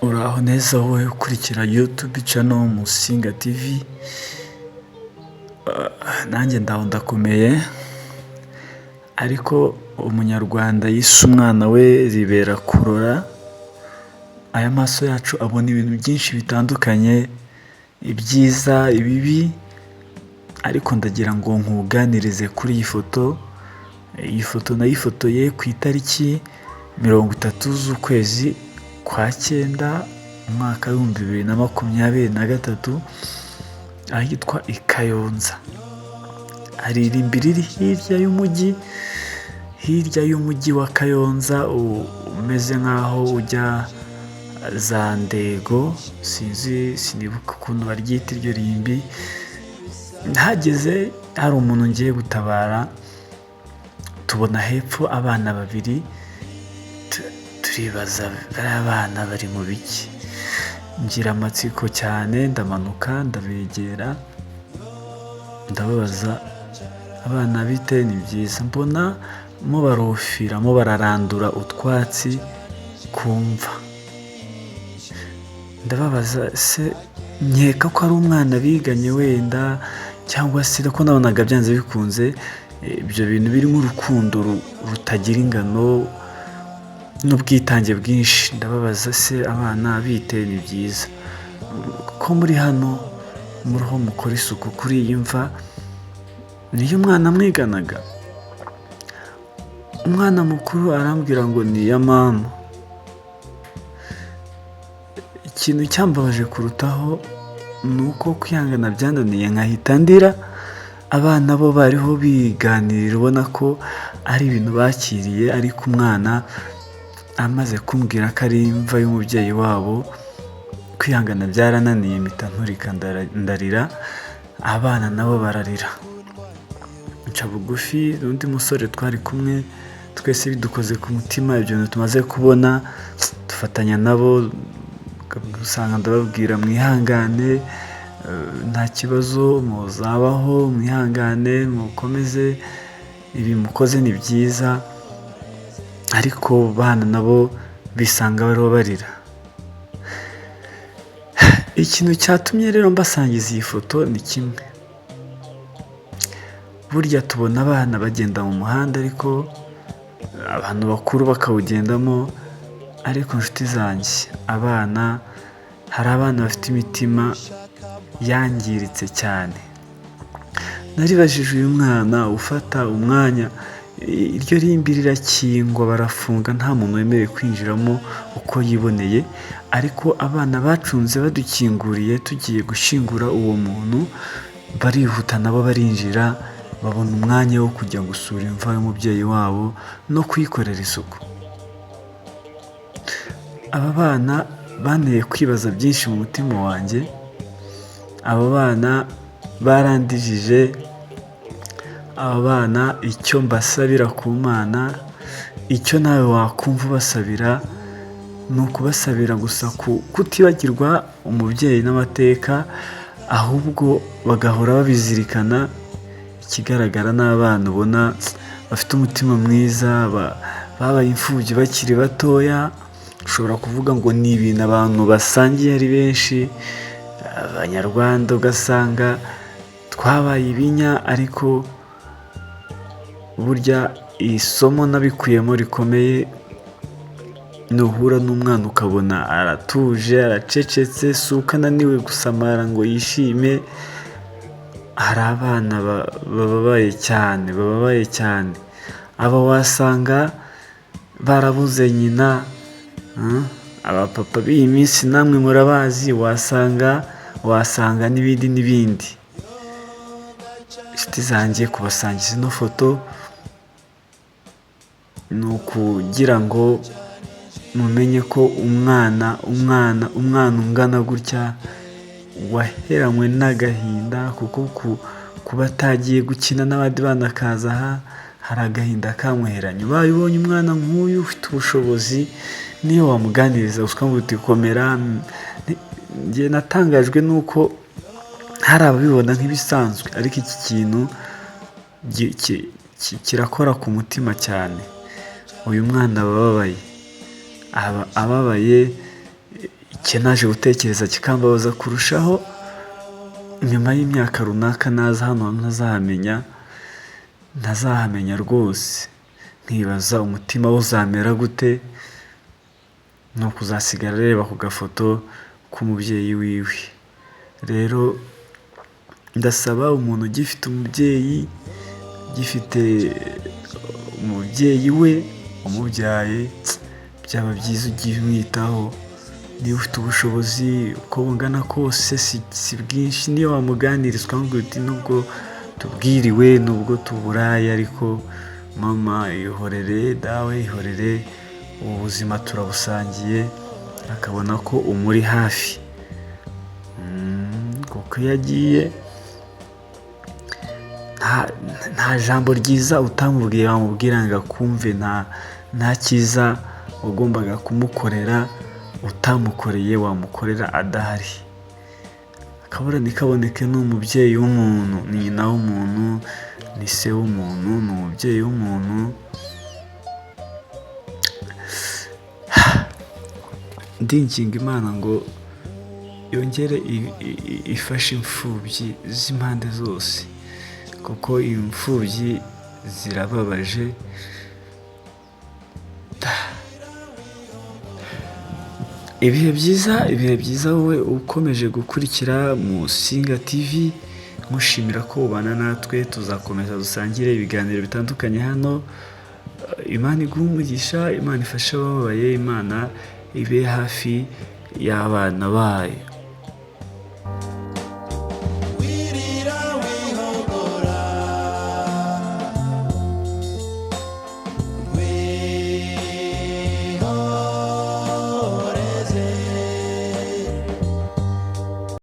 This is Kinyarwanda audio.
Uraho neza wowe ukurikira YouTube channel Musinga TV, nanjye ndaho ndakomeye, ariko Umunyarwanda yise umwana we ribera kurora. Aya maso yacu abona ibintu byinshi bitandukanye, ibyiza, ibibi, ariko ndagira ngo nkuganirize kuri iyi foto. Iyi foto nayifotoye ku itariki 30 z'ukwezi kwa cyenda, umwaka w'2023, ahitwa i Kayonza. Hari irimbi riri hirya y'umujyi, hirya y'umujyi wa Kayonza, umeze nk'aho ujya za Ndego, sinzi, sinibuka ukuntu baryita iryo rimbi. Hageze hari umuntu ngiye gutabara, tubona hepfo abana babiri, turibaza bariya bana bari mu biki? Ngira amatsiko cyane, ndamanuka ndabegera, ndababaza: "Abana, bite?" "Ni byiza." Mbona mo barufira, mo bararandura utwatsi ku mva. Ndababaza se, nkeka ko ari umwana biganye wenda, cyangwa se ko nabonaga byanze bikunze ibyo bintu birimo urukundo rutagira ingano n'ubwitange bwinshi. Ndababaza se: "Abana, bite?" "Ni byiza." "Ko muri hano muriho mukora isuku kuri iyi mva, niyo umwana mwiganaga?" Umwana mukuru arambwira ngo ni iya mama. Ikintu cyambabaje kurutaho ni uko kwihangana byananiye nkahita ndira. Abana bo bariho biganirira, ubona ko ari ibintu bakiriye, ariko umwana amaze kumbwira ko ari imva y'umubyeyi wabo, kwihangana byarananiye, mpita nturika ndarira, abana nabo bararira. Nca bugufi undi musore twari kumwe, twese bidukoze ku mutima ibyo bintu tumaze kubona, dufatanya nabo. Usanga ndababwira: "Mwihangane, nta kibazo, muzabaho, mwihangane, mukomeze, ibi mukoze ni byiza." Ariko bana nabo bisanga bariho barira. Ikintu cyatumye rero mbasangiza iyi foto ni kimwe: burya tubona abana bagenda mu muhanda, ariko abantu bakuru bakawugendamo. Ariko inshuti zanjye, abana, hari abana bafite imitima yangiritse cyane. Naribajije uyu mwana ufata umwanya, iryo rimbi rirakingwa, barafunga, nta muntu wemerewe kwinjiramo uko yiboneye, ariko abana bacunze badukinguriye tugiye gushyingura uwo muntu, barihuta nabo barinjira, babona umwanya wo kujya gusura imva y'umubyeyi wabo no kuyikorera isuku. Aba bana banteye kwibaza byinshi mu mutima wanjye. Aba bana barandijije. Aba bana, icyo mbasabira ku Mana, icyo nawe wakumva ubasabira, ni ukubasabira gusa kutibagirwa umubyeyi n'amateka, ahubwo bagahora babizirikana. Ikigaragara n'abana ubona bafite umutima mwiza, babaye imfubyi bakiri batoya. Ushobora kuvuga ngo ni ibintu abantu basangiye ari benshi, Abanyarwanda ugasanga twabaye ibinya, ariko burya isomo nabikuyemo rikomeye: nuhura n'umwana ukabona aratuje, aracecetse, si uko ananiwe gusamara ngo yishime. Hari abana bababaye cyane, bababaye cyane. Aba wasanga barabuze nyina. Abapapa b'iyi minsi namwe murabazi, wasanga n'ibindi n'ibindi. Inshuti zanjye, kubasangiza ino foto ni ukugira ngo mumenye ko umwana ungana gutya waheranywe n'agahinda, kuko kuba atagiye gukina n'abandi bana akaza aha, hari agahinda kamuheranye. Ubaye ubonye umwana nk'uyu ufite ubushobozi, niyo wamuganiriza ukamubwira uti: "Komera." Njye natangajwe n'uko hari ababibona nk'ibisanzwe, ariko iki kintu kirakora ku mutima cyane. Uyu mwana aba ababaye, aba ababaye. Icyo naje gutekereza kikambabaza kurushaho, nyuma y'imyaka runaka naza hano ntazahamenya, ntazahamenya rwose, nkibaza umutima we uzamera gute, ni ukuzasigara areba ku gafoto k'umubyeyi wiwe. Rero ndasaba umuntu ugifite umubyeyi, ugifite umubyeyi we umubyaye, byaba byiza ugiye umwitaho, niba ufite ubushobozi uko bungana kose si bwinshi, niyo wamuganiriza ukamubwira uti nubwo tubwiriwe, nubwo tuburaye, ariko mama ihorere, dawe ihorere, ubu buzima turabusangiye, akabona ko umuri hafi. Kuko iyo agiye nta jambo ryiza utamubwiye wamubwira ngo akumve, nta cyiza wagombaga kumukorera utamukoreye wamukorera adahari. Akabura ntikaboneke ni umubyeyi w'umuntu, ni nyina w'umuntu, ni se w'umuntu, ni umubyeyi w'umuntu. Ndinginga Imana ngo yongere ifashe imfubyi z'impande zose, kuko imfubyi zirababaje. Ibihe byiza, ibihe byiza wowe ukomeje gukurikira Musinga TV, nkushimira ko ubana natwe, tuzakomeza dusangire ibiganiro bitandukanye hano. Imana iguhe umugisha, Imana ifashe abababaye, Imana ibe hafi y'abana bayo.